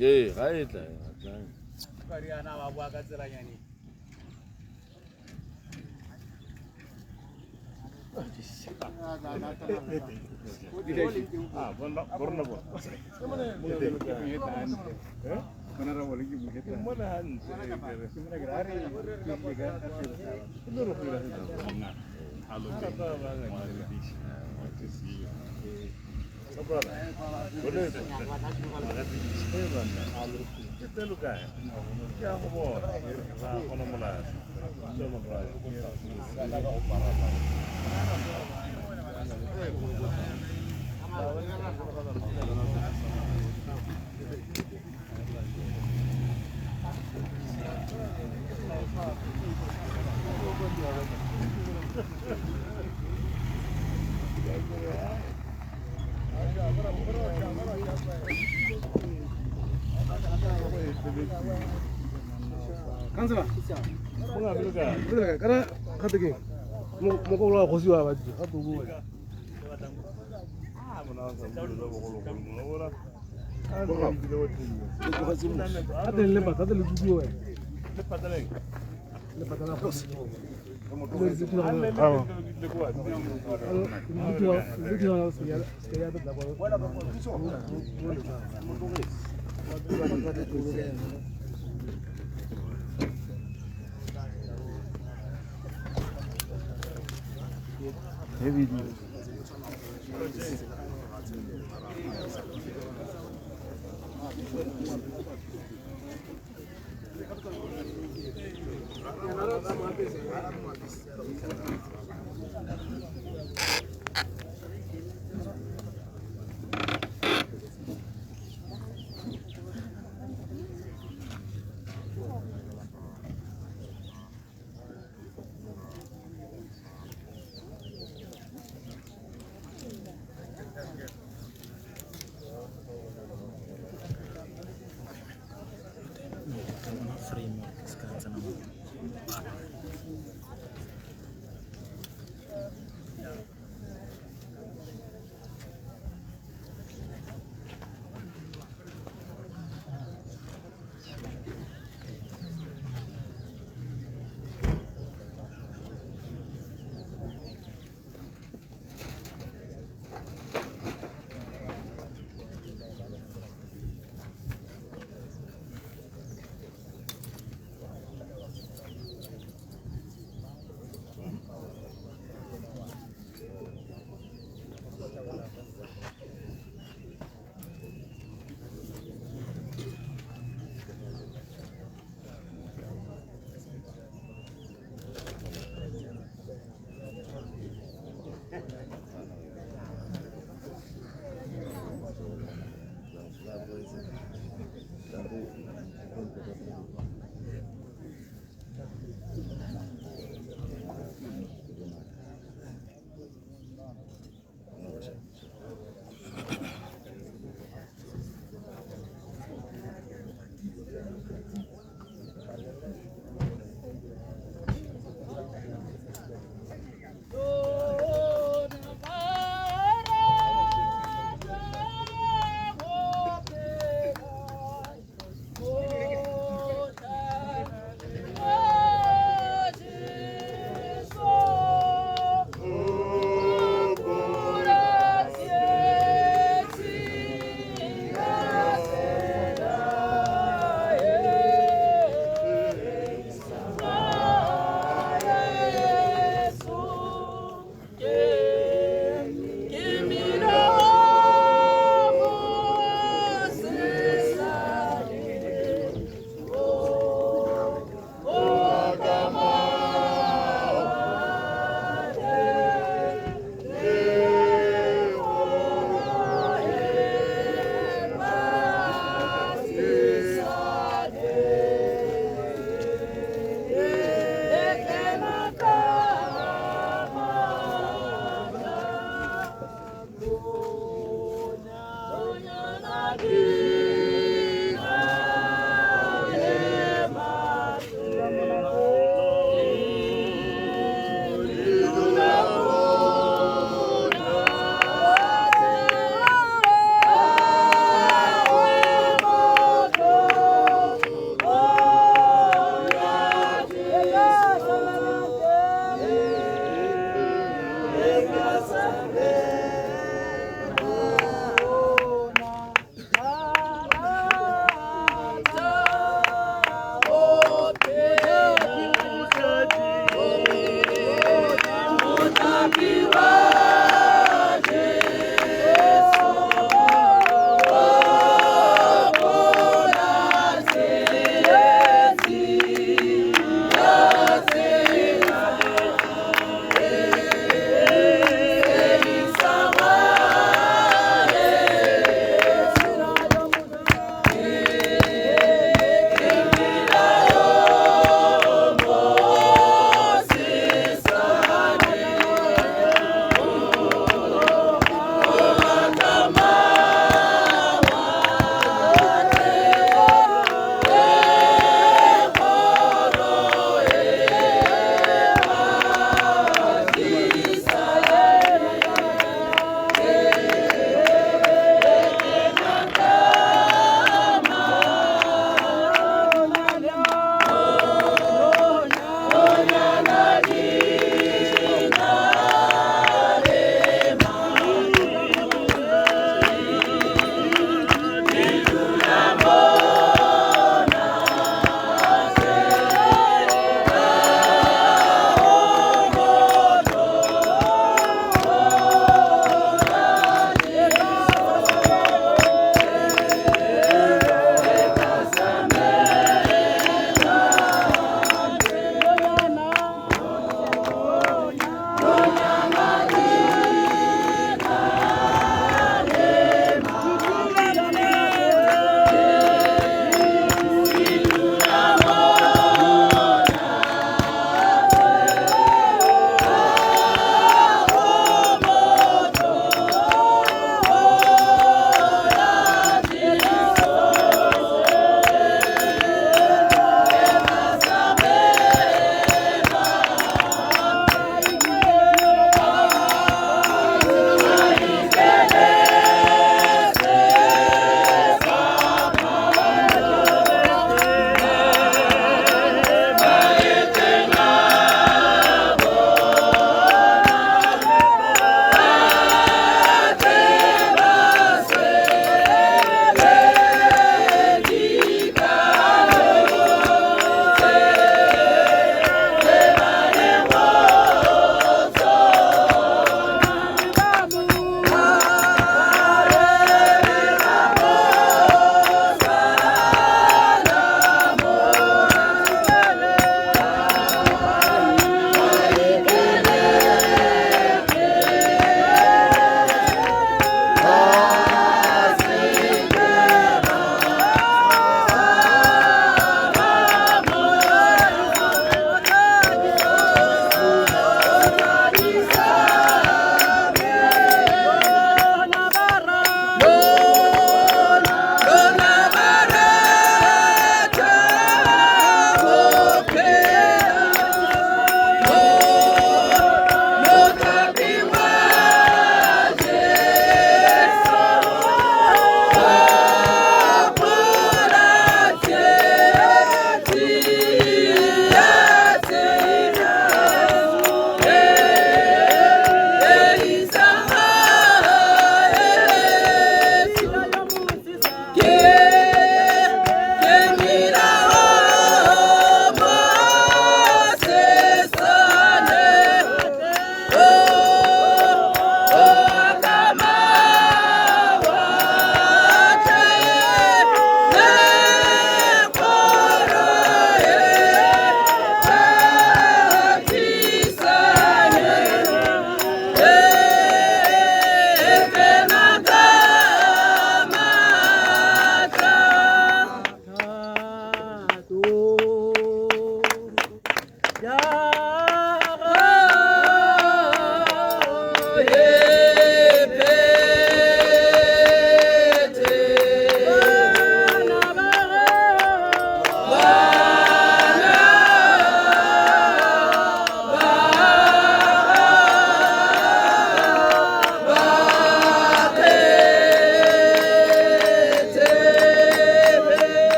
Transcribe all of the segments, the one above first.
Ee, ga e tla. Kansela. Kana gape ke mo go go siwa ba gape go. Gape le ba gape le duwe. Le patala go.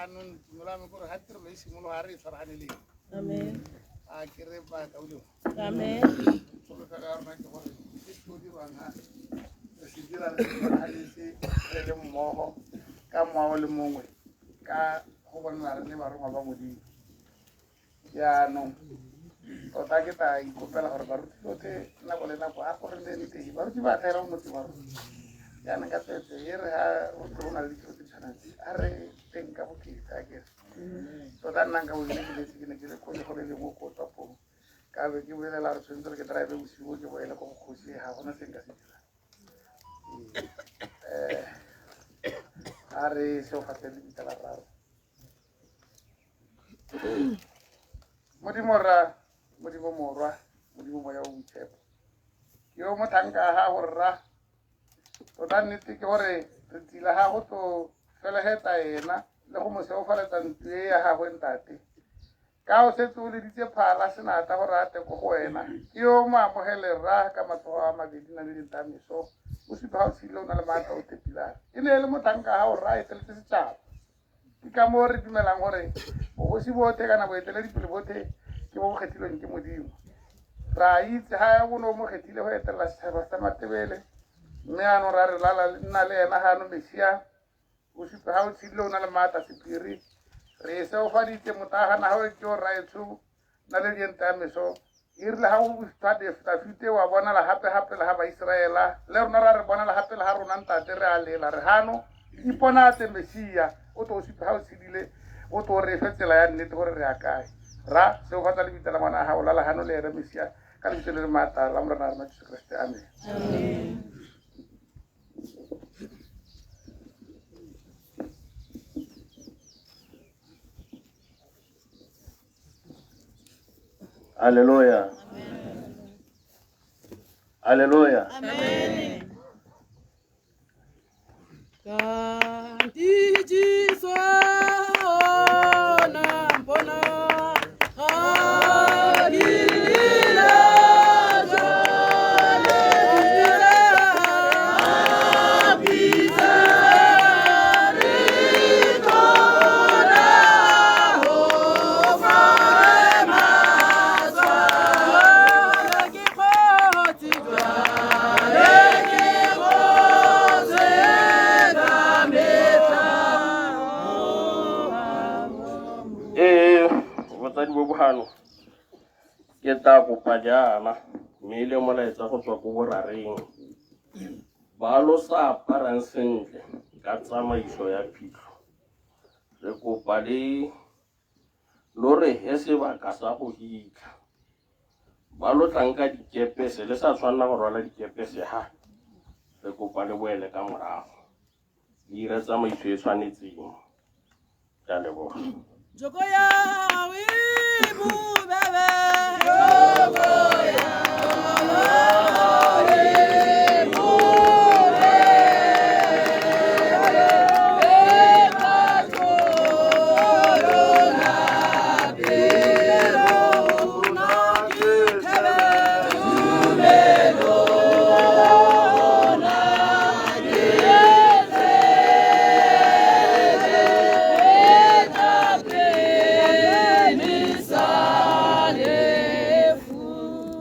Jaanong tumelo ya me kore ga tirelo e simologa re e tshwaraganeleng. Amen. A ke re bakaulengwe. Amen. Tsholofelo ya rona ke gore se se tlo dirwang ga re se dira re tshwaraganetse re le mmogo ka mowa o le mongwe ka go bonela re le barongwa ba Modimo. Jaanong tota ke tla ikopela gore baruti botlhe nako le nako a gore le nteng baruti ba tlhaela mo motseng wa rona. Jaanong ka tsweetswe e re ga go na le ditiro tse di tshwanang tse a re teng ka bokete a kere. Tota nna nka bo ke ne ke letse ke ne ke le ko legolo le lengwe ko Tswapong. Ka be ke bolelela re tshwanetse gore ke drive bosigo ke boele ko bokgosi ga gona se nka se dirang. A re seofatlhe le bitsa la raro. Modimo rra, Modimo morwa, Modimo moya o boitshepo. Ke yo motlhanka wa gago rra. Tota nnete ke gore re tsile ga go tlo felegetsa ena le go mo seofaletsa ntlo e ya gagwe ntate. Ka o setse o leditse phala senata gore a tle ko go wena. Ke yo mo amogele rra ka matsogo a mabedi na le dintameso. O supa ga o tshedile o na le maatla o tepilang. E ne e le motlhanka wa gago rra a eteletse setšhaba. Ke ka moo re dumelang gore bogosi botlhe kana boeteledipele botlhe ke bo bo kgethilweng ke Modimo. Re a itse ga o ne o mo kgethile go etelela setšhaba sa Matebele, mme jaanong ra re lala nna le ena gano Mesia o supe ga o tshedile o na le maatla sephiri. Re e seofaditse motagana ga o ke o rraetsho na le diente ya meso. E rile ga go Dafite wa bonala gape-gape le ga Baiseraela le rona ra re bonala gape le ga rona ntate re a lela re gano iponatse Mesia o tlo o supe ga o tshedile o tlo re fe tsela ya nnete gore re ya kae. Ra seofatsa lebitla la ngwana wa gago lala gano le ene Mesia ka lebitso le le maatla la Morena wa rona Jesu Kriste. Amen. Hallelujah. Hallelujah. Amen. Kanti Jesu na mpona Batsadi bo bogano ke tla kopa jaana mme e le molaetsa go tswa ko borareng ba lo sa aparang sentle ka tsamaiso ya phitlho re kopa le lo re he sebaka sa go hitlha ba lo tlang ka dikepese le sa tshwanela go rwala dikepese ha re kopa le boele ka morago le dire tsamaiso e tshwanetseng. Ke a leboga. Joko ya bubebe. Joko ya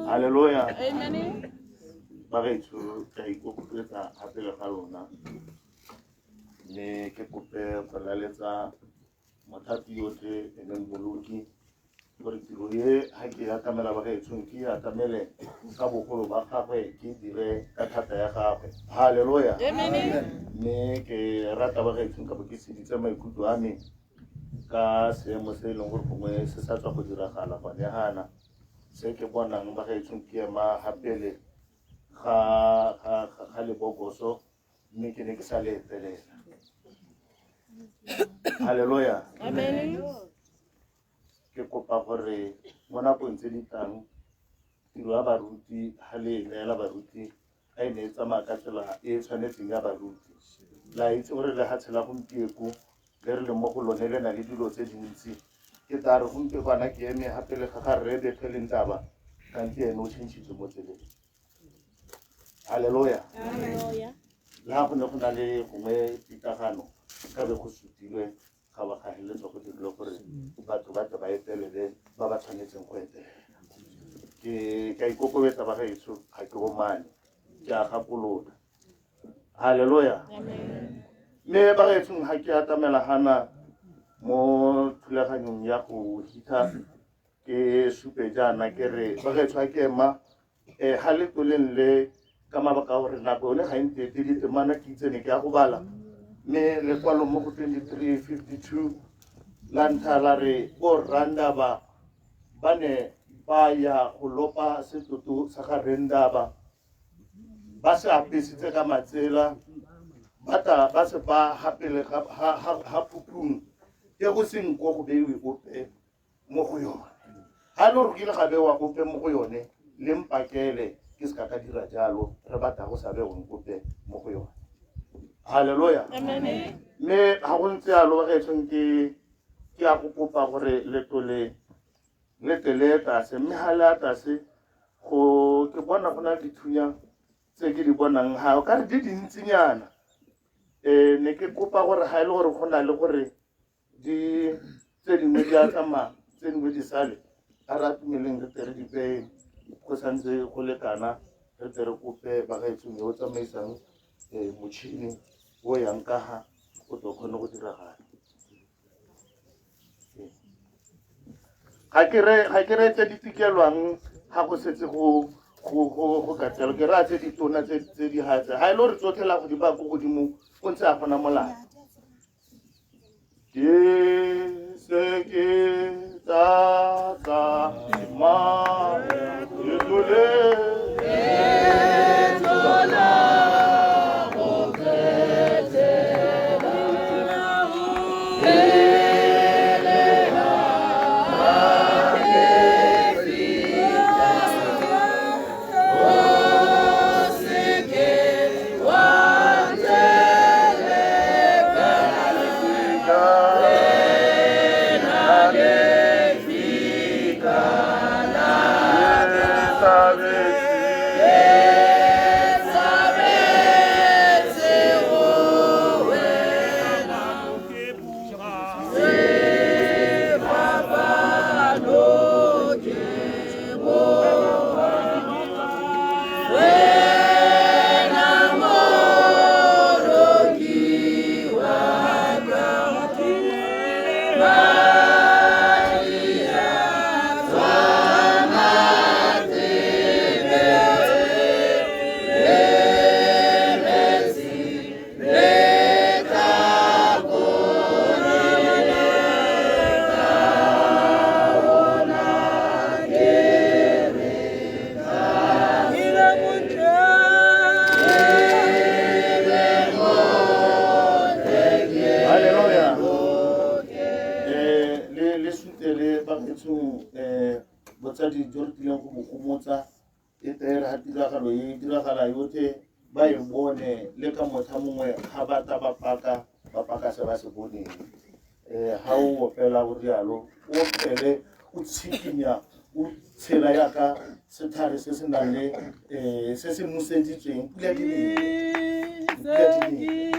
Hallelujah. Amen. Bagaetsho ke a ikokobetsa gape le ga lona mme ke kope go laletsa mothati yotlhe e leng Mmoloki gore tiro e ga ke e atamela bagaetshong ke e atamele ka bogolo ba gagwe ke dire ka thata ya gagwe. Hallelujah. Amen. Mme ke rata bagaetshong ka bo ke seditse maikutlo a me ka seemo se e leng gore gongwe se sa tswa go diragala gone gana. Se ke bonang bagaetshong ke ema ga pele ga lebokoso mme ke ne ke sa le etelela. Hallelujah. Amen. Ke kopa gore mo nakong tse di tlang tiro ya baruti ga le e neela baruti a e ne e tsamaya ka tsela e e tshwanetseng ya baruti. La itse gore lehatshe la gompieko le re leng mo go lone le na le dilo tse dintsi. Ke tla re gompieko ana ke eme gape le ga ga rre Bethe le Ntaba kante ene o change-itse mo tseleng. Hallelujah. Hallelujah. Le ha go ne go na le gongwe pitlagano ka be go sutilwe Ga ba ga heletswa go dirile gore batho ba tle ba etelele ba ba tshwanetseng go etelela. Ke ka ikokobetsa ba gaetsho, ga ke omane, ke a gakolola. Halleluja. Mme ba gaetshong, ga ke atamela gana mo thulaganyong ya go hitha, ke supe jaana ke re ba gaetsho, ga ke ema ga letloleng le ka mabaka a gore nako yone ga e ntete ditemana ke itsene ke ya go bala, mme lekwalo mo go 23:52 la ntlha la re bo randaba ba ne ba ya go lopa setoto sa ga rendaba, ba se apesitse ka matsela, ba tla ba se ba ga pele ga phuphung e go seng ko go beiwe ope mo go yone. Ga e le gore kile ga bewa ope mo go yone, le mpakele ke se ka ka dira jalo, re batla go sa beweng ope mo go yone. Halleluja. Mme ga go ntse yalo ba gaetshong, ke ya go kopa gore letlole le tle le tlase, mme ga le a tlase go ke bona go na le dithunya tse ke di bonang ga o ka re di dintsinyana. Ne ke kopa gore ga e le gore go na le gore di tse dingwe di a tsamaya, tse dingwe di sale, a re atumeleng re tle re di beye go santse go lekana, re tle re kope bagaetsong yo o tsamaisang motšhini o yang ka ga o tlo kgone go diragala. Ga ke re tse di tikelwang ga go setse go ka tselo, ke raya tse ditona tse di gatse, ga e le gore tsotlhe la go di baya ko godimo o ntse a gona molato. Ke se ke tsa tsamaya letlole Halleluja. Le sutele bagetsong botsadi jo re tlileng go bo gomotsa, e tere ga tiragalo e diragala yotlhe ba e bone, le ka motlha mongwe ga ba tla ba paka, ba paka se ba se boneng. Ga o opela o rialo, o opele o tshikinya, o tshela yaka setlhare se se nang le se se noseditsweng pula di nele, pula di nele.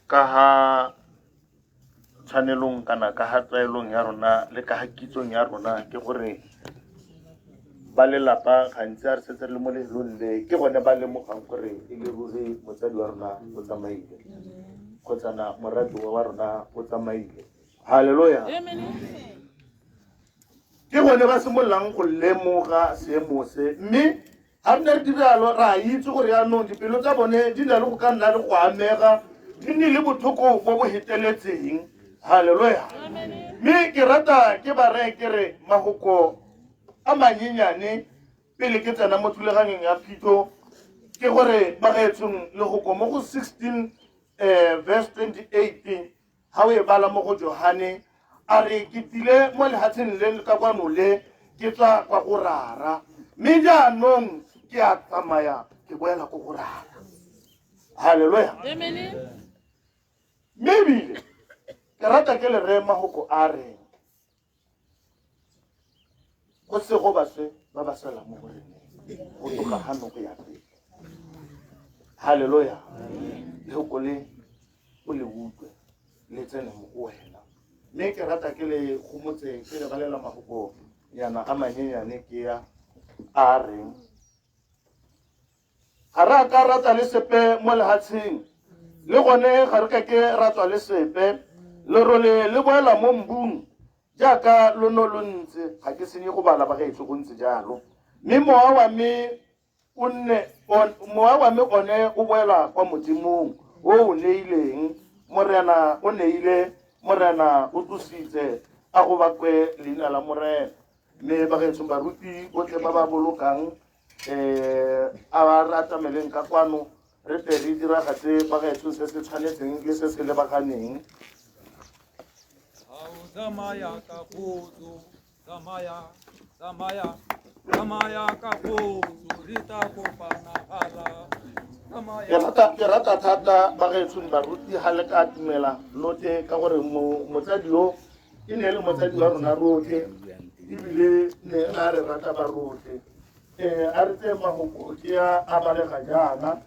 Ka ga tshwanelong kana ka ga tlwaelong ya rona le ka ga kitsong ya rona ke gore ba lelapa gantsi a re setse re le mo lefelong le ke gone ba lemogang gore e le ruri motsadi wa rona o tsamaile kgotsana moratiwa wa rona o tsamaile. Halleluja. Ke gone ba simololang go lemoga seemo se, mme ga re ne re diralo re a itse gore yaanong dipelo tsa bone di na le go ka nna le go amega, di nne le botlhoko bo bo feteletseng. Halleluja. Mme ke rata ke ba reye ke re mafoko a manyenyane pele ke tsena mo thulaganyong ya phitlho ke gore bagaetshong lefoko mo go 16 verse 28 ga o e bala mo go Johane a re ke tile mo lehatsheng le ka kwano le ke tswa kwa go Rara, mme jaanong ke a tsamaya ke boela ko go Rara. Halleluja. Mme ebile ke rata ke le reye mafoko a reng go sego baswe ba ba swela mo go reneng go tloga gano go ya pele. Halleluja. Lefoko le o le utlwe le tsene mo go wena. Mme ke rata ke le gomotse ke le balela mafoko yana a manyenyane ke ya a reng ga re a ka rata le sepe mo lehatsheng, le gone ga re ka ke ra tswa le sepe. Lerole le boela mo mbung jaaka lo no lo ntse. Ga ke senye go bala bagaetsho go ntse jalo. Mme mowa wa me o nne mowa wa me one o boela kwa Modimong o o neileng. Morena o neile, Morena o tlositse, a go bakwe leina la Morena. Mme bagaetsho baruti botlhe ba ba bolokang a ba re atameleng ka kwano re tle re diragatse bagaetsho se se tshwanetseng le se se lebaganeng. Tsamaya ka kgotso, tsamaya, tsamaya, tsamaya ka kgotso, re tla kopana gala. Ke rata thata bagaetsho baruti ga le ka atumela lote ka gore motsadi yo e ne e le motsadi wa rona rotlhe, ebile ne a re rata ba rotlhe. A re tseye mafoko ke a balega jaana.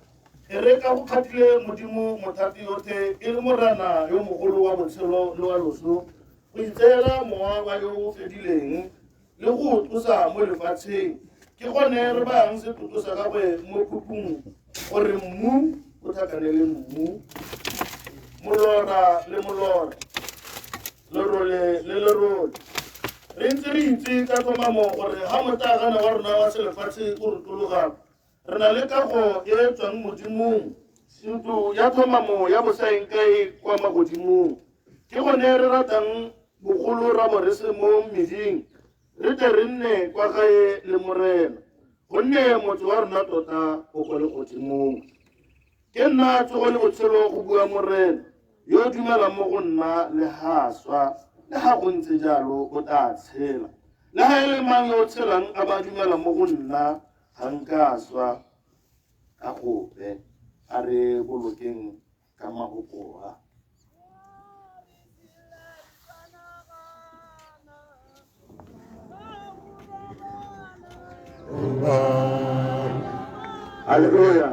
E re ka go kgatlhile Modimo mothati yotlhe e le Morena yo mogolo wa botshelo le wa loso go itseela mowa wa yo o fedileng le go o tlosa mo lefatsheng, ke gone re bayang setoto sa gagwe mo phupung gore mmu o tlhakane le mmu, molora le molora, lerole le lerole. Re ntse re itse ka tlhomamo gore ga motlagana wa rona wa selefatshe o re tologa, re na le kago e e tswang Modimong, ntlo ya tlhomamo ya bosaengkae kwa magodimong. Ke gone re ratang bogolo ra bo re se mo mmeding, re tle re nne kwa gae le Morena, gonne motse wa rona tota o kwa legodimong. Ke nna tsogo le botshelo, go bua Morena. Yo o dumelang mo go nna le ga a swa, le ga go ntse jalo o tla tshela. Le ga e le mang yo o tshelang a ba dumela mo go nna, ga nka swa ka gope. A re bolokeng ka mafoko a. Halleluja.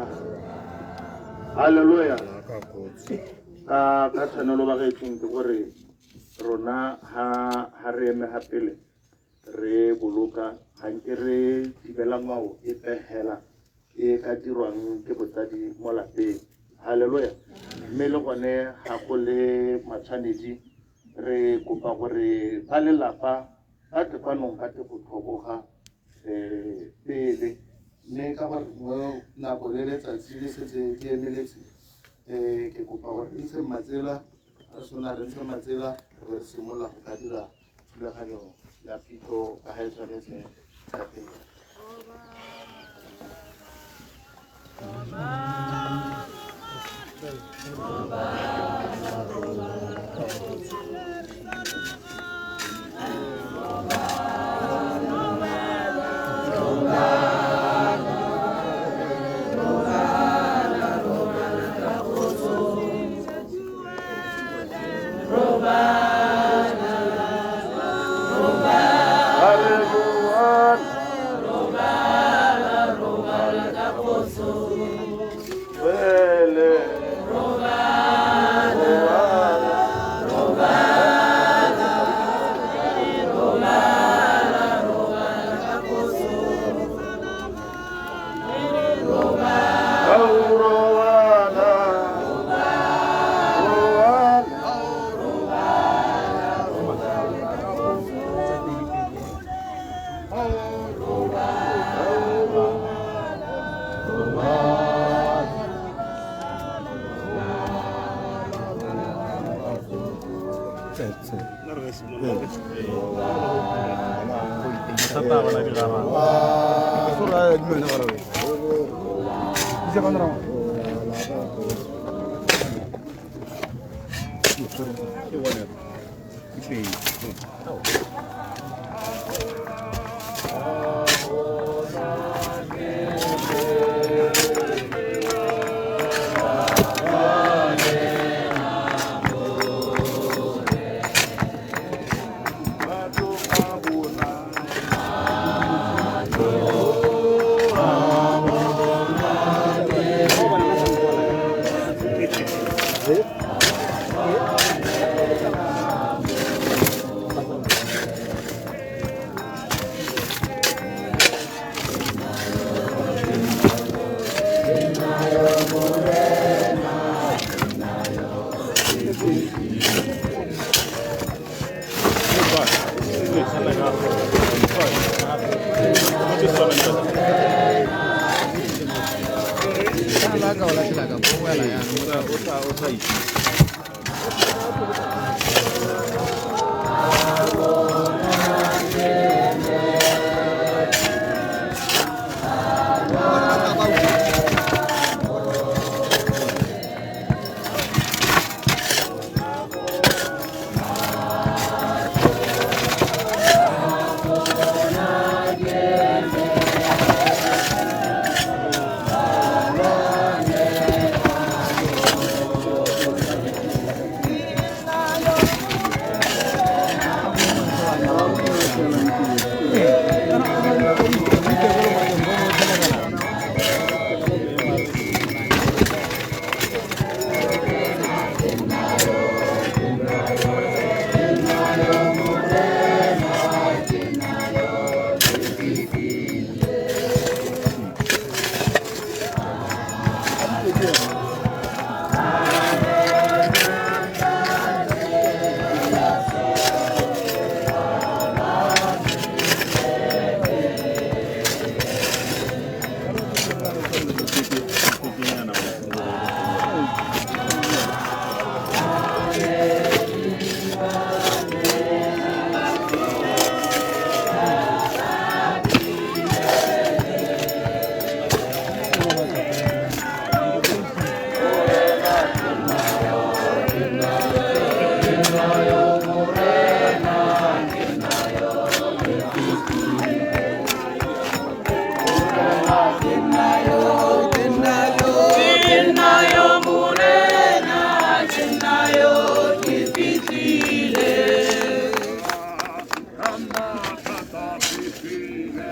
Halleluja. Ka tshwanelo ba gaetsong ke gore rona ha re eme ga pele re boloka ga nke re thibela ngwao epe hela e ka dirwang ke botsadi mo lapeng. Halleluja. Mme le gone ga go le matshwanedi re kopa gore ba lelapa ba tle kwanong ba tle go tlhoboga pele, mme ka gore mo nako le letsatsi le setse di emeletse, ke kopa gore re ntshe matsela re sona re ntshe matsela re simolola go ka dira thulaganyo ya phitlho ka ga e tshwanetse ka teng.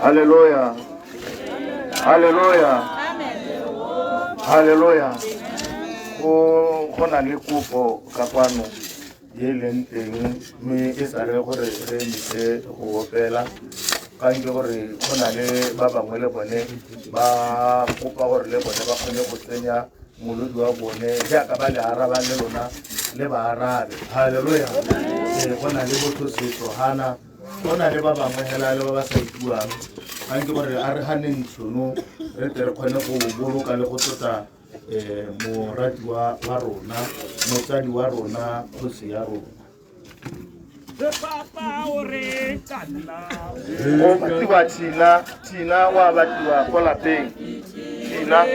Haleluya. Haleluya. Haleluya. Go na le kopo ka kwano ye leng teng mme e sa le gore re emise go opela kgang ke gore go na le ba bangwe le bone ba kopa gore le bone ba kgone go tsenya molodi wa bone jaaka ba le arabang le lona le ba arabe. Haleluya. Go na le botho hana go na le ba bangwe hela le ba ba sa ipuang kgang ke gore a re ganeng tšhono re tle re kgone go boloka le go tlotla moratiwa wa rona, motsadi wa rona, kgosi ya rona. Go batliwa Tina, Tina wa batliwa ko lapeng. Tina.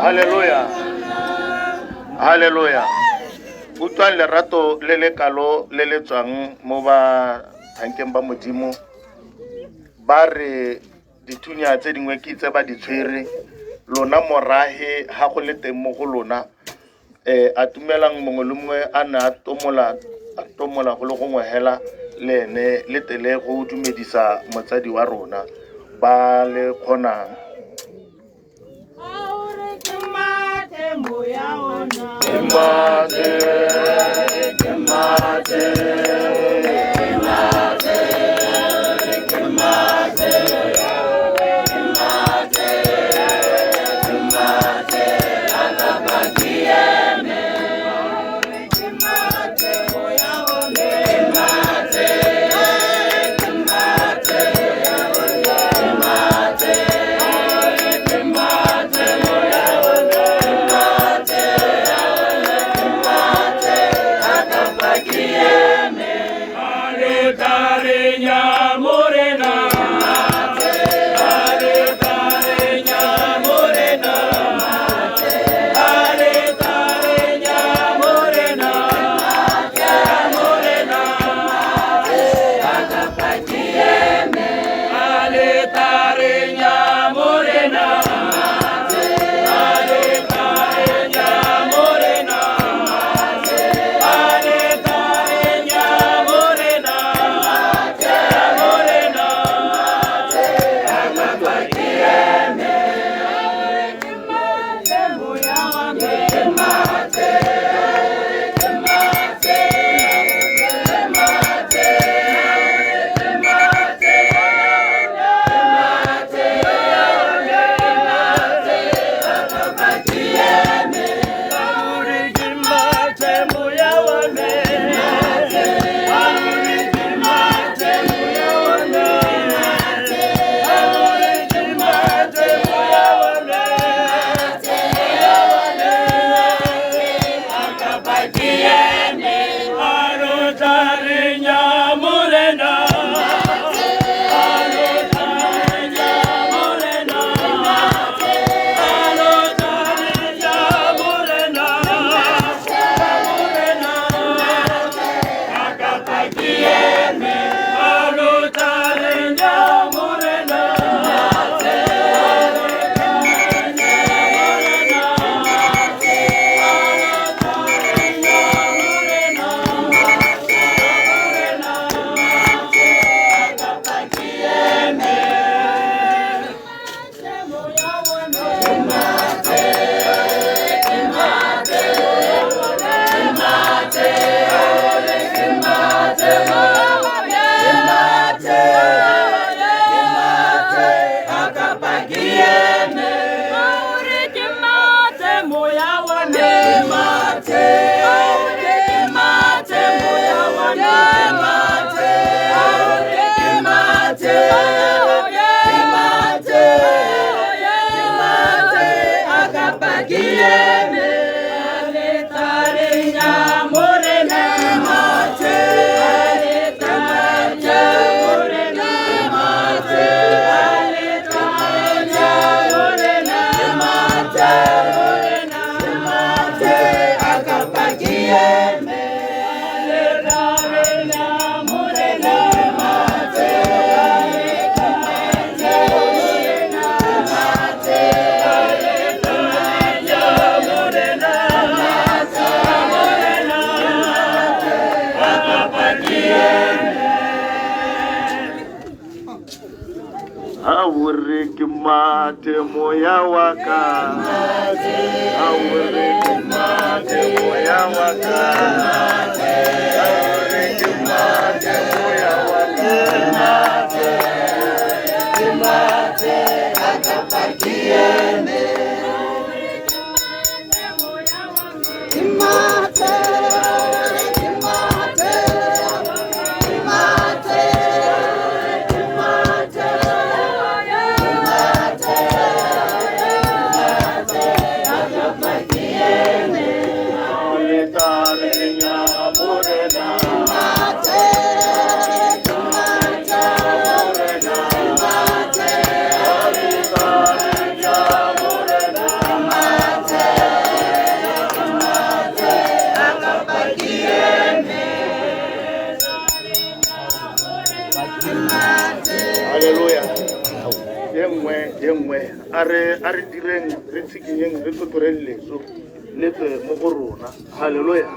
Haleluya. Haleluya. Utlwang lerato le le kalo le le tswang mo batlhankeng ba Modimo. Ba re dithunya tse dingwe ke tse ba di tshwere lona morahe ha go le teng mo go lona a tumelang mongwe le mongwe a ne a tomola go le gongwe hela le ene le tele go dumedisa motsadi wa rona ba le kgonang. Ke mate, ke mate, ke mate. re ke mathe moya wa ka. Ha o re ke mathe moya wa ka. Ha o re ke mathe moya wa ka. Ke mathe a ka pakiene. Ke mathe, ke mathe, ke mathe, ke mathe, ke mathe, mathe a ka pakiene. Le tla morena. Mathe, ke mathe, ke mathe, Morena. Mathe, mathe a ka pakiene. Halleluja. E nngwe e nngwe a re direng re tshikinyeng re tlhotlhoreng leso le tswe mo go rona. Halleluja.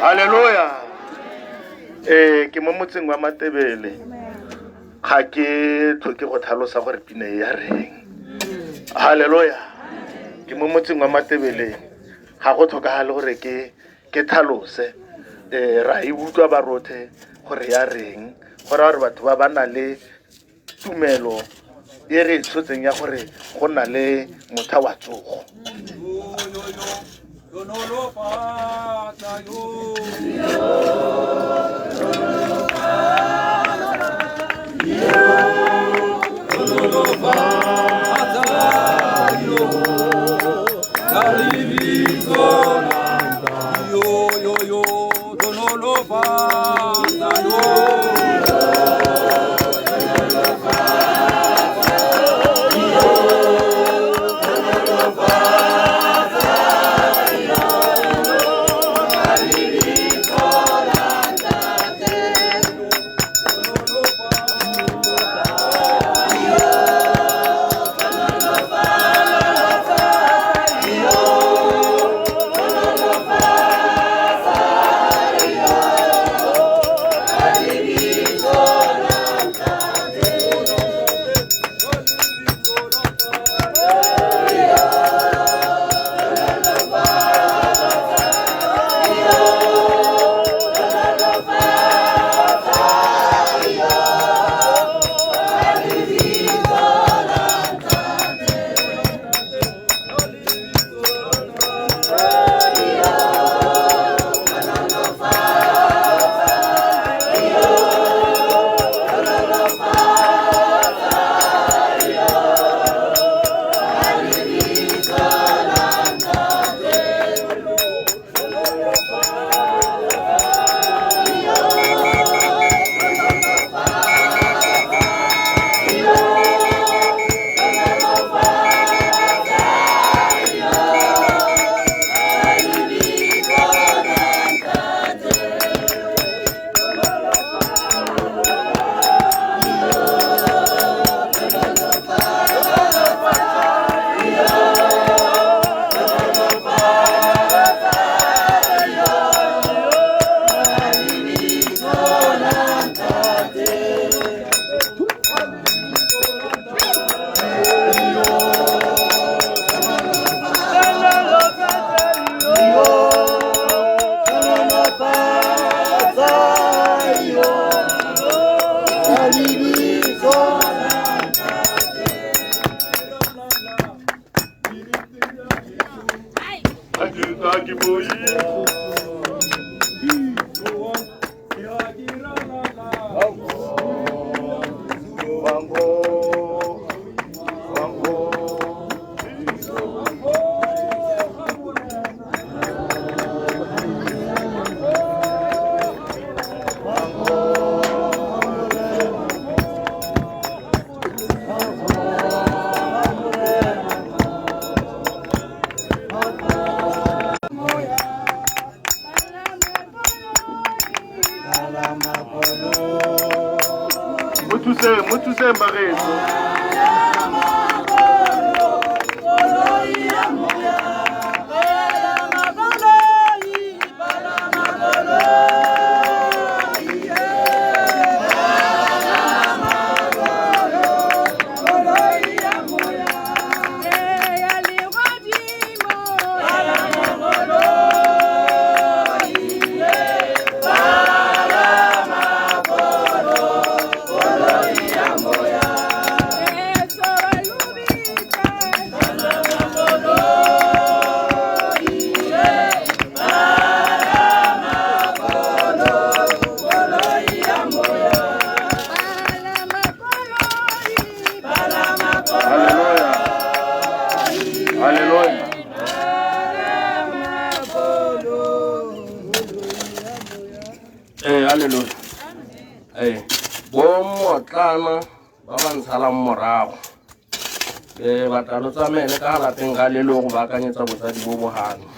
Haleluya. Ke mo motseng wa Matebele. Ga ke tlhoke go tlhalosa gore pina e ya reng. Haleluya. Ke mo motseng wa Matebele. Ga go tlhokagale gore ke tlhalose. Ra e utlwa ba rothe gore ya reng. Go raya gore batho ba ba na le tumelo e re e tshotseng ya gore go na le motha wa tsogo. Mo thuseng bagaetsho. Hallelujah. Bo motlana ba ba ntshalang morago. Batla lo tsamaele ka lapeng ga le le go baakanyetsa botsadi bo bogano.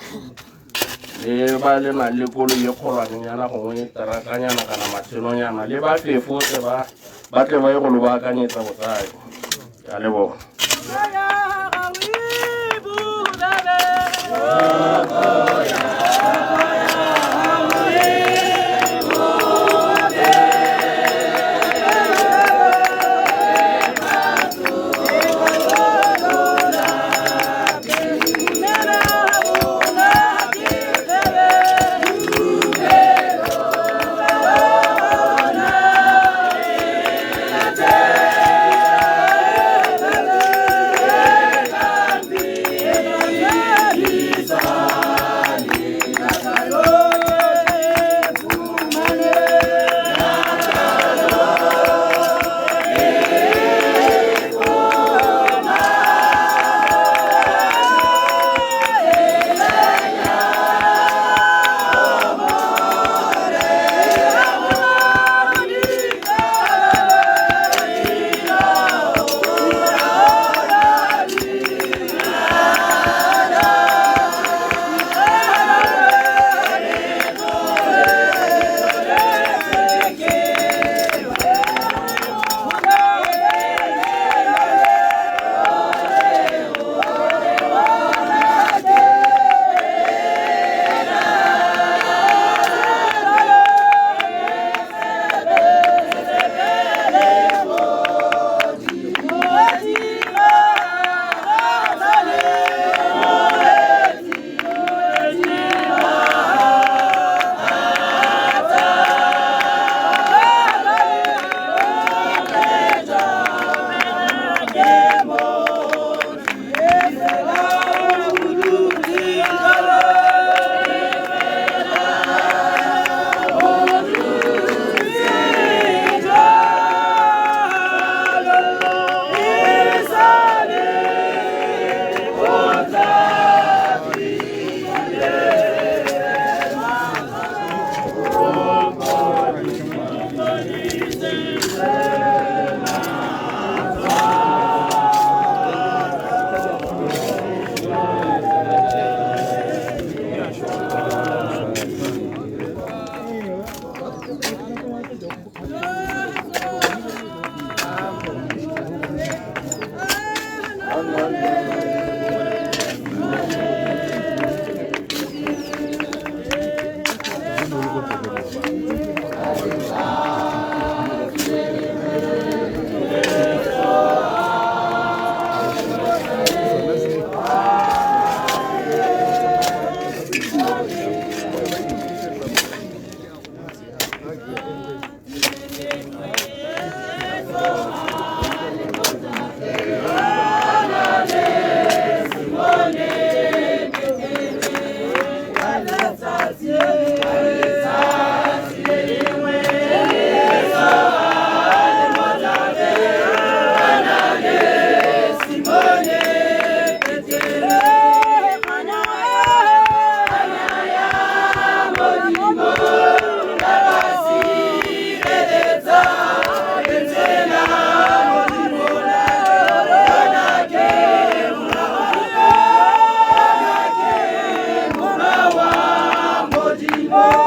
Le ba le nang le koloi e kgolwanenyana gongwe terakanyana kana matshelonyana le ba fefotse ba ba tle ba ye go lo baakanyetsa botsadi. Ke a leboga. Modimo.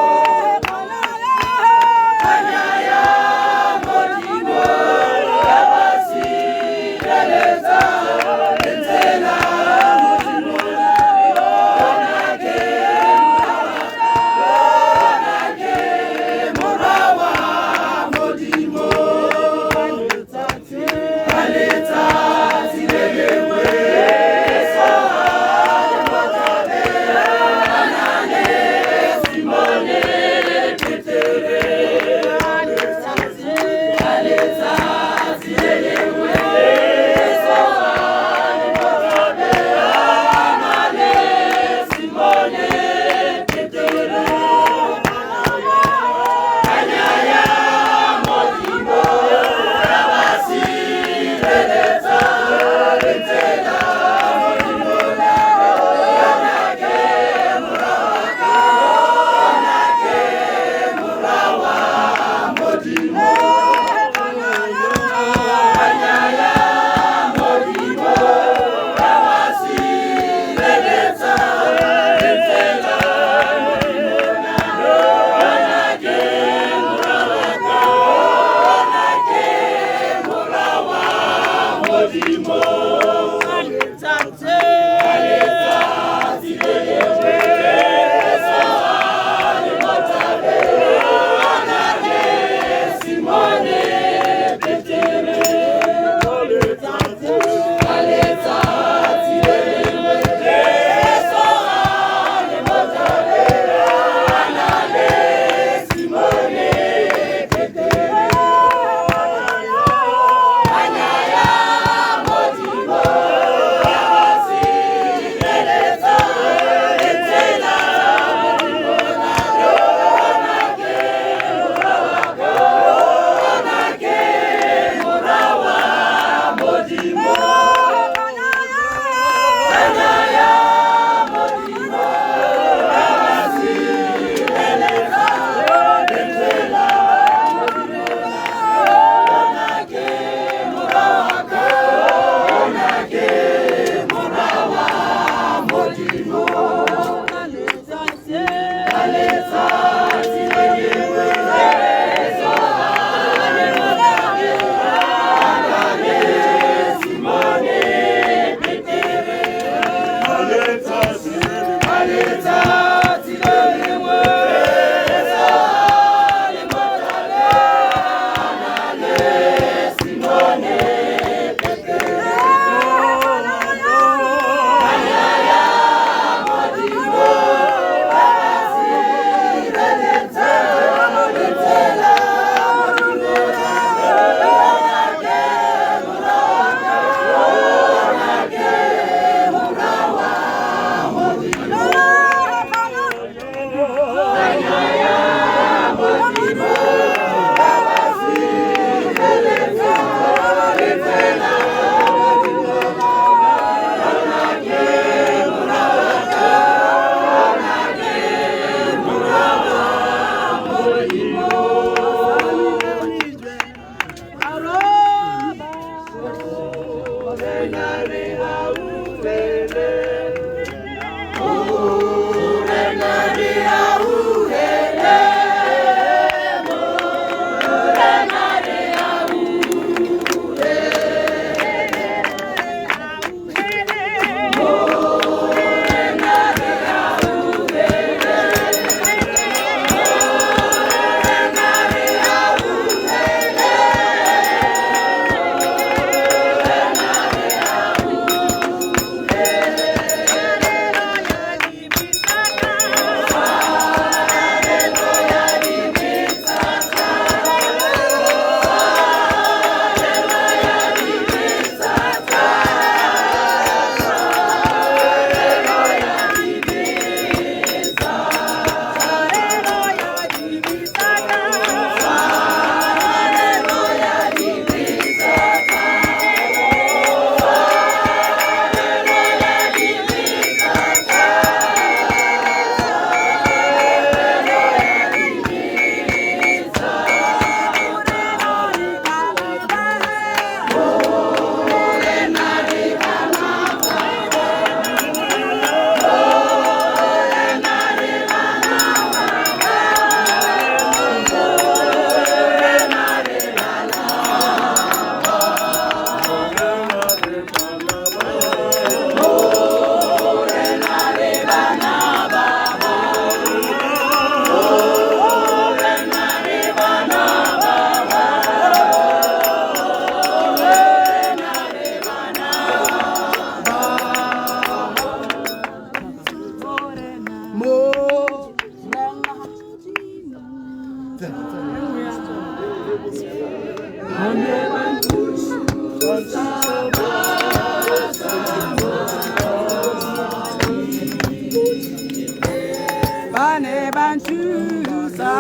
ne ba nthusa.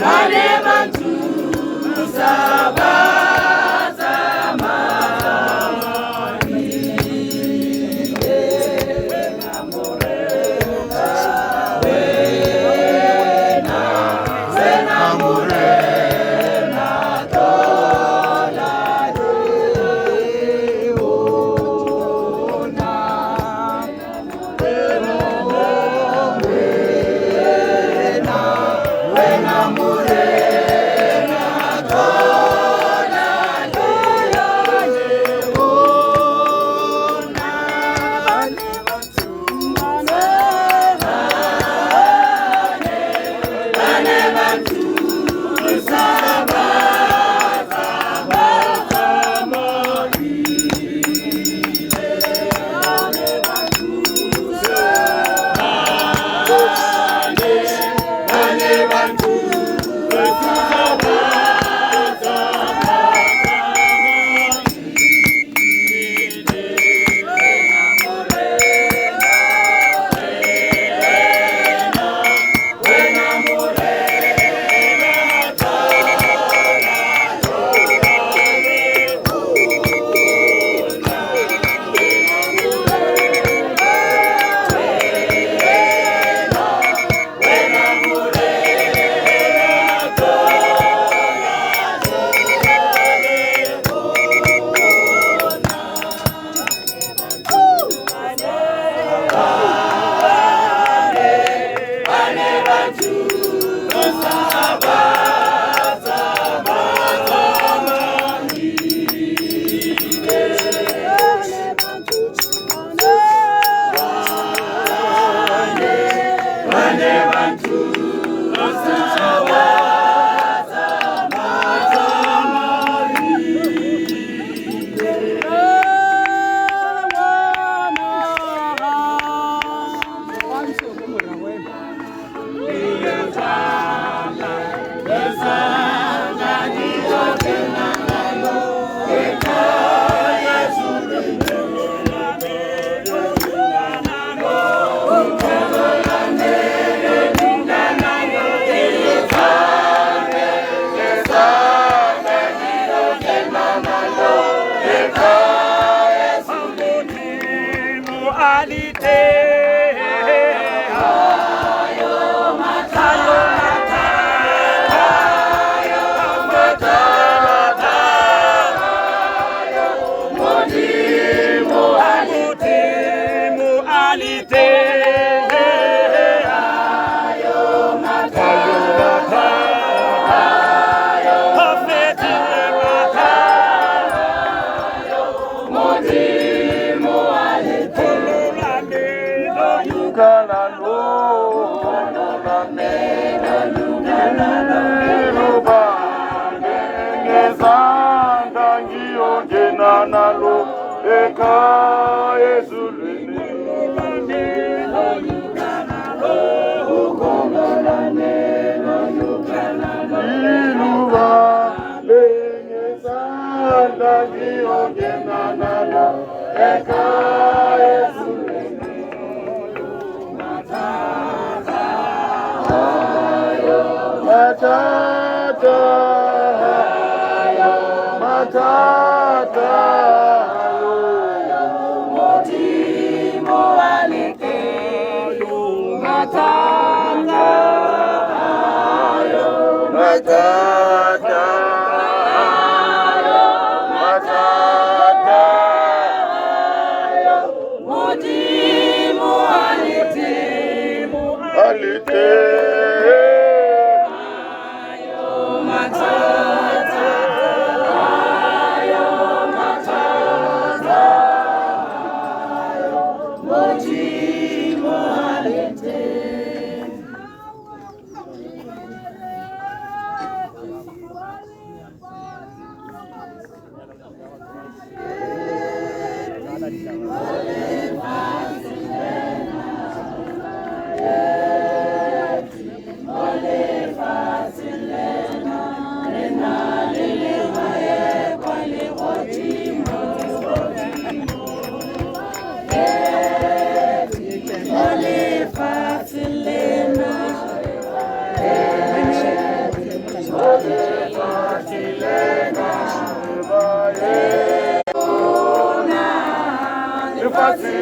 Ba ne ba nthusa ba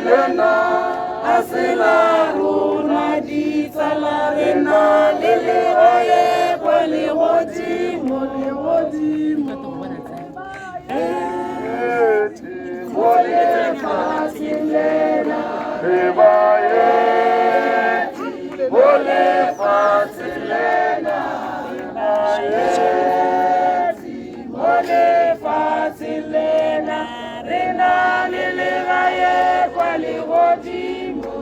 lena a se la rona ditsala re na le legae kwa legodimo legodimo mo lefatsheng lena re baeti mo lefatsheng lena re baeti mo lefatsheng lena re na le legae kwa legodimo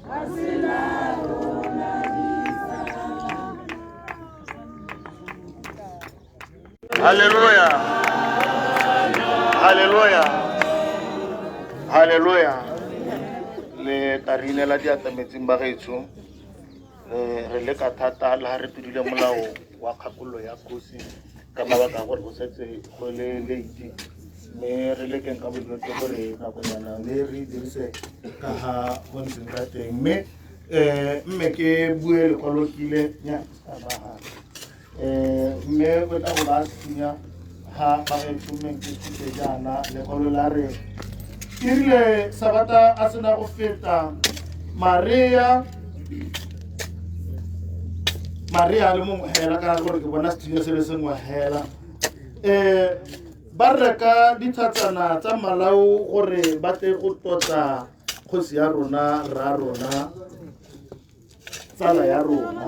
a se la rona ditsala. Hallelujah. Hallelujah. Hallelujah. Le tla re inela diatametseng ba gaetsho re leka thata le ga re tlodile molao wa kgakololo ya kgosi ka mabaka a gore go setse go le late mme re lekeng ka bojotlhe gore nakonyana le re dirise ka ga go ntseng ka teng mme mme ke bue lekwalo kile nya mme o tla go ba senya ga ba gaetsho mme ke thute jaana lekwalo la re e rile sabata a sena go feta Maria le mongwe hela ka gore ke bona sethunya se le sengwe hela ba reka dithatsana tsa malao gore ba tle go tlotla kgosi ya rona rra rona tsala ya rona.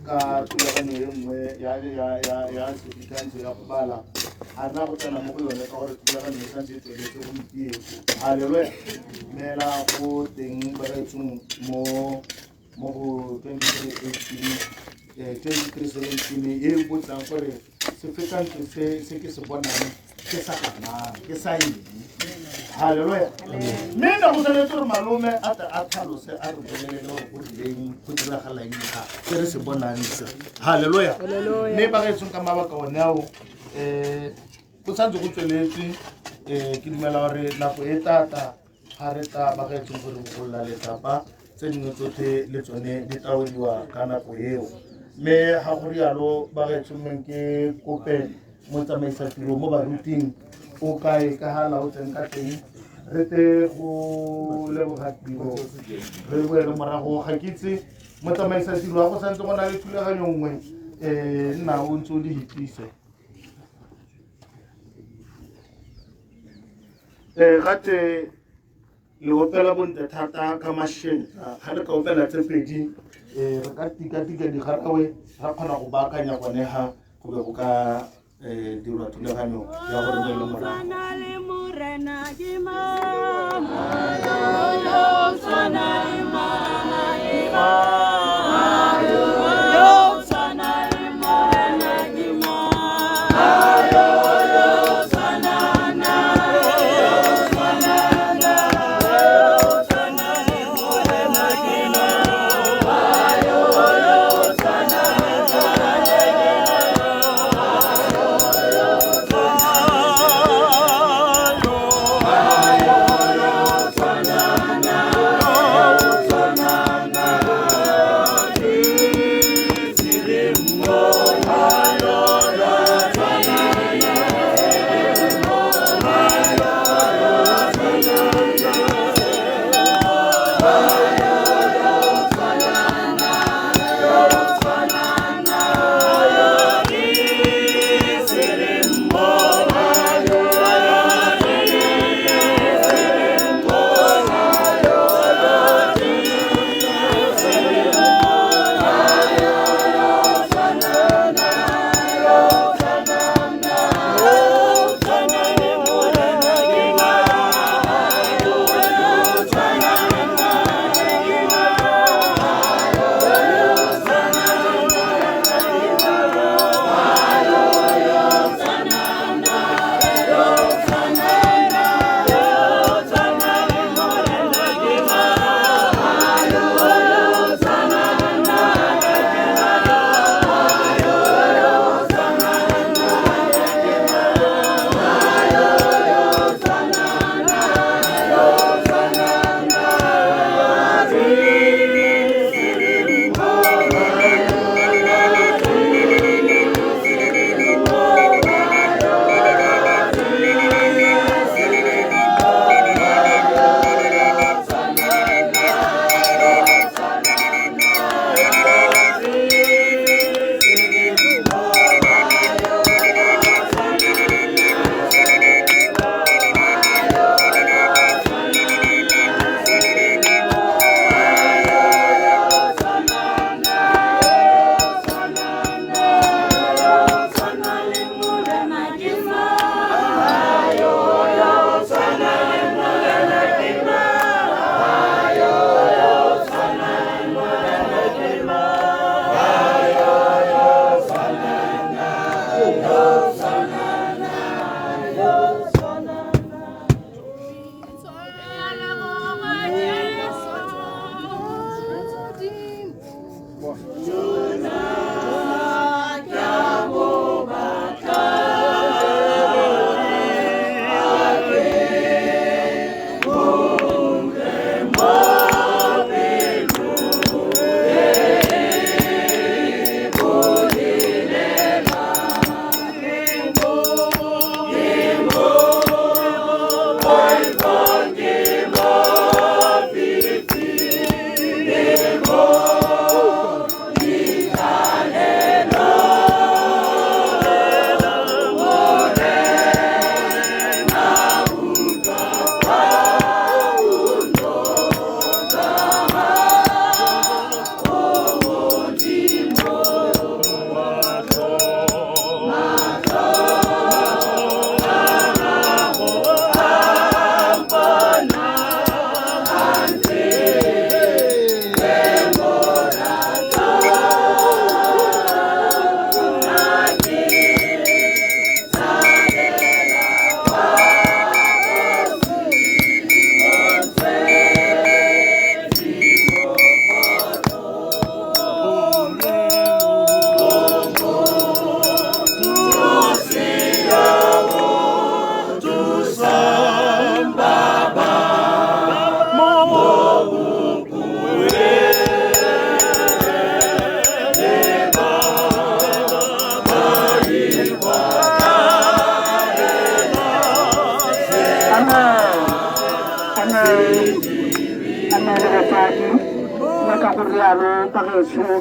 Ka thulaganyo e nngwe ya sefikantsho ya go bala ga rena go tsena mo go yone ka gore thulaganyo e santse e tsweletse gompieno. Halleluja. Neela go teng bagaetsong mo go 2318 2317 e botsang gore sefikantsho se ke se bonang ke sa gamang ke sa eng. Halleluja. Mme nna go tshwanetse gore malome a tle a tlhalose a re bolelele gore go rileng go diragala eng ga se re se bonang se. Halleluja. Mme bagaetsong ka mabaka one ao go santse go tsweletse ke dumela gore nako e tata ga re tla bagaetsong gore golola letlapa tse dingwe tsotlhe le tsone di tla wediwa ka nako eo. Mme ga go rialo bagaetsong meng ke kope motsamaisatiro mo baruting o kae ka ga laotseng ka teng re tle go leboga tiro re boele morago ga ke itse motsamaisatiro wa go santse go na le thulaganyo nngwe nna o ntse o di hetise. Gate le opela bontle thata ka mašetla ga le ka opela tse pedi re ka tika-tika digarawe ra kgona go baakanya gone ga go be go ka dirwa thulaganyo ya gore boele morago.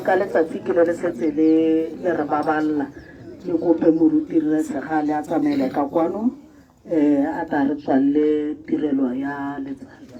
Ka letsatsi ke le le setse le le re baballa ke kope moruti rre Segale a tsamaele ka kwano a tla re tswalle tirelo ya letsatsi.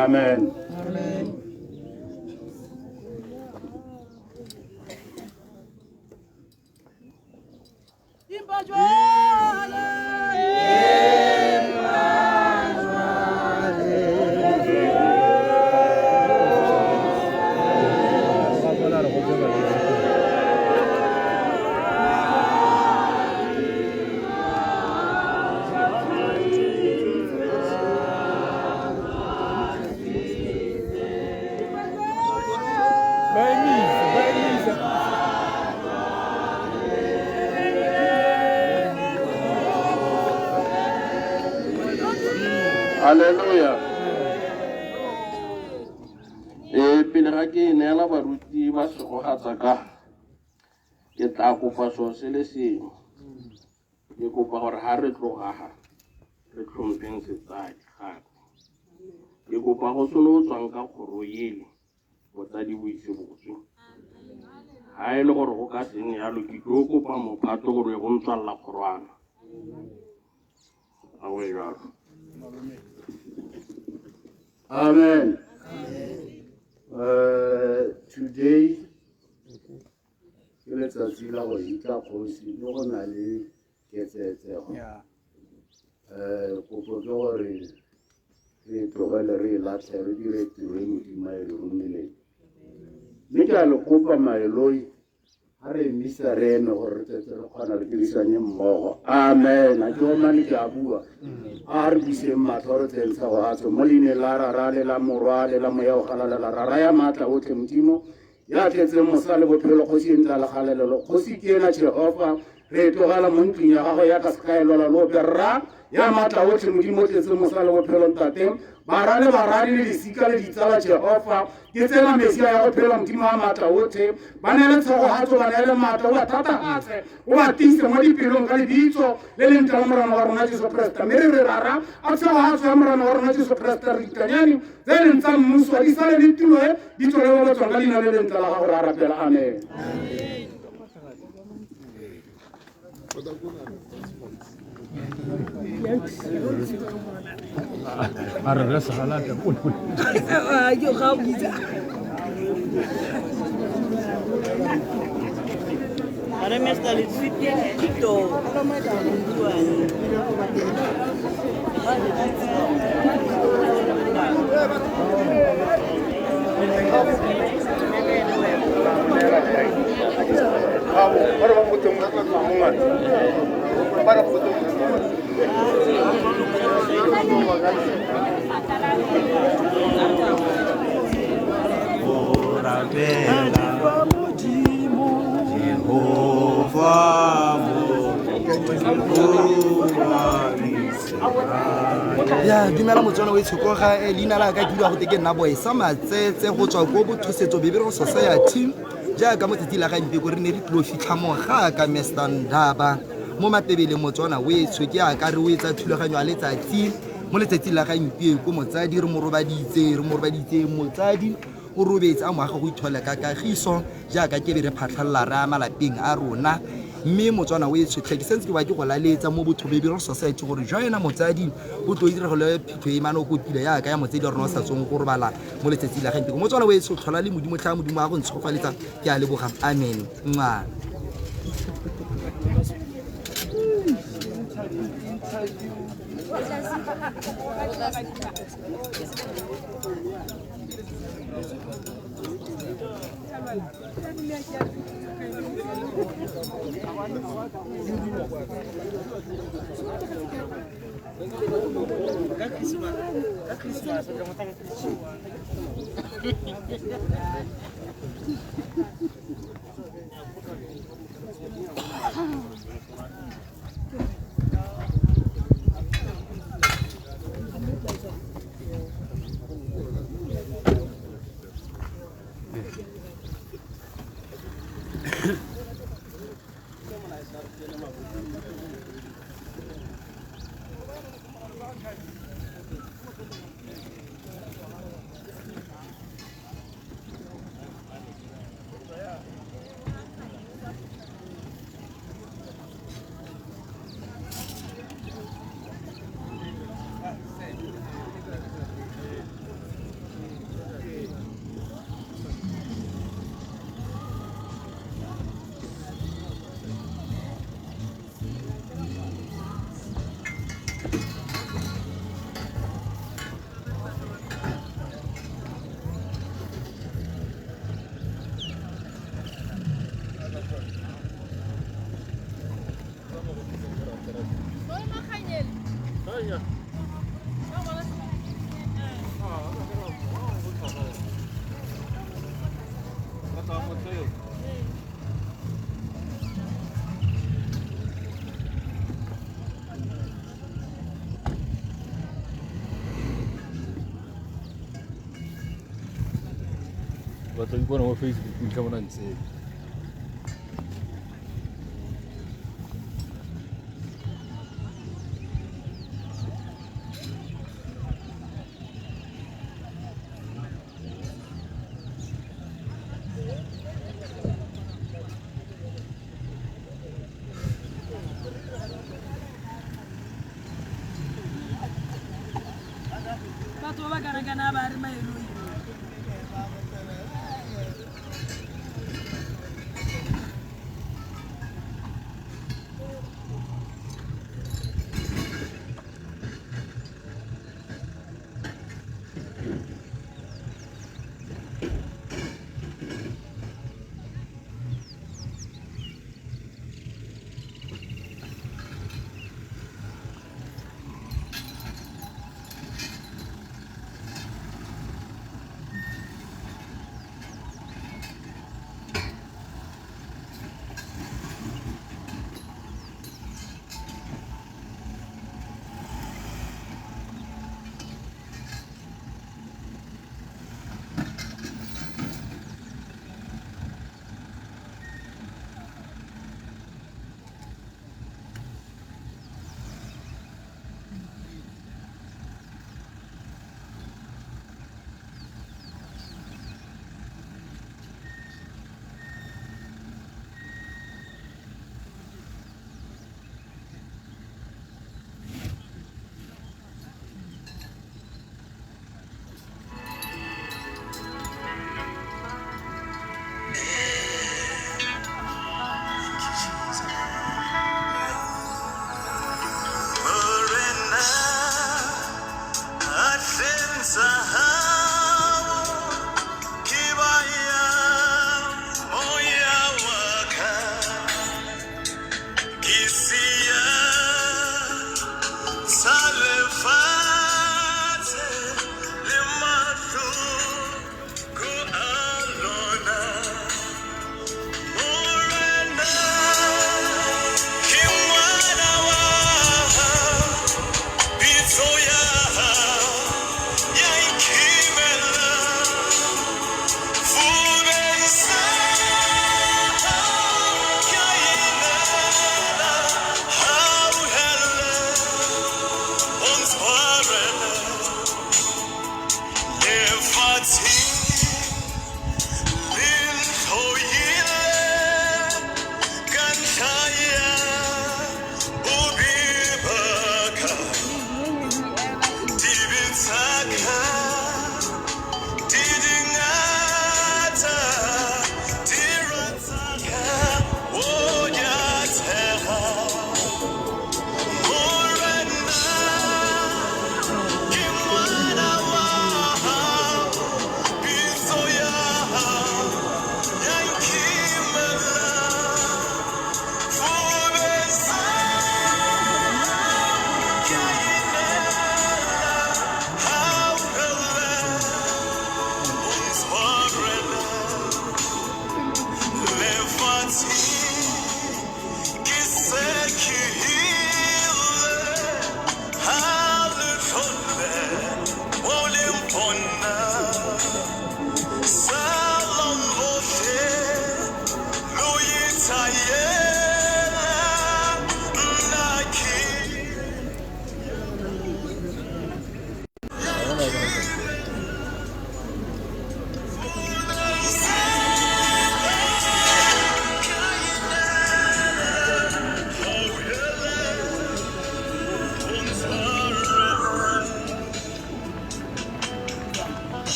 Amen. Amen. Hallelujah. Pele ga ke neela baruti ba segogatsa ka ke tla kopa selo se le sengwe. Ke kopa gore ha re tloga ga re tlhompheng setsadi gape. Ke kopa go sone o tswang ka kgoro ele botsadi bo ise botswe. Ha e le gore go ka se nne yalo ke tlo kopa mophato gore go ntswalla kgorwana. A go e jalo. Amen. Today, ke letsatsi la go hitla kgosi mme go na le ketsaetsego. Kopo ke gore re tlogele re e latlhe re dire tiro e Modimo a e re romileng. Mme ke a le kopa maeloi ha re emisa re eme gore re tle re kgona re dirisanye mmogo. Amen. A ke omane ke a bua. A re buseng matlho re tleng tshegogatso mo leineng la Rara le la Morwa le la Moya o Galalela. Rara ya maatla otlhe Modimo ya tletseng mosa le bophelo kgosi e ntla le galelelo. Kgosi ke ena Jehova re e tlogela mo ntlong ya gagwe ya ka sekaelwala lope. Rra Ya maatla otlhe Modimo o tletse mosa le bophelo Ntate. Bara le baradi le lesika le ditsala Jehofa. Ke tsena Mesia ya go phela Modimo wa maatla otlhe. Ba neele tshegogatso, ba neele maatla, o ba thatagatse, o ba tiise mo dipelong ka lebitso le lentle la Morena wa rona Jesu Kriste. Mme re re Rara, a tshegogatso ya Morena wa rona Jesu Kriste re ditanyane tse e leng tsa mmuso di sale le tulo e di tswele ba ba tswang ka leina le lentle la gago re a rapela. Amen. A re re segalata Ya dumela Motswana o itshokoga leina la ka ke dula go te ke nna Boesa Matsetse go tswa ko Bothosetso Bebero Society. Jaaka mo tsatsi la gompieko re ne re tlilo fitlha moga ka Mr Ndaba mo Matebele. Motswana o etsho ke aka re o etsa thulaganyo ya letsatsi mo letsatsing la gompieko. Motsadi re mo robaditse, re mo robaditse, motsadi o robetse a moaga go ithola ka kagiso jaaka ke be re phatlhalela re ya malapeng a rona. Mme Motswana o e tshotlhe ke sentse ke ba ke go laletsa mo Botho Bebero Society gore joina motsadi o tlo itiragelo phitlho e mane o kopile yaka ya motsadi wa rona o sa tsweng go robala mo letsatsing la gompieko. Motswana o e tshotlhola le Modimo tlhaa Modimo a go ntshofaletsa. Ke a leboga, amen. Nwa batla ipona mo Facebook ntlha bona ntse. Batho ba ba kana kana ba re maeloi.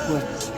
What?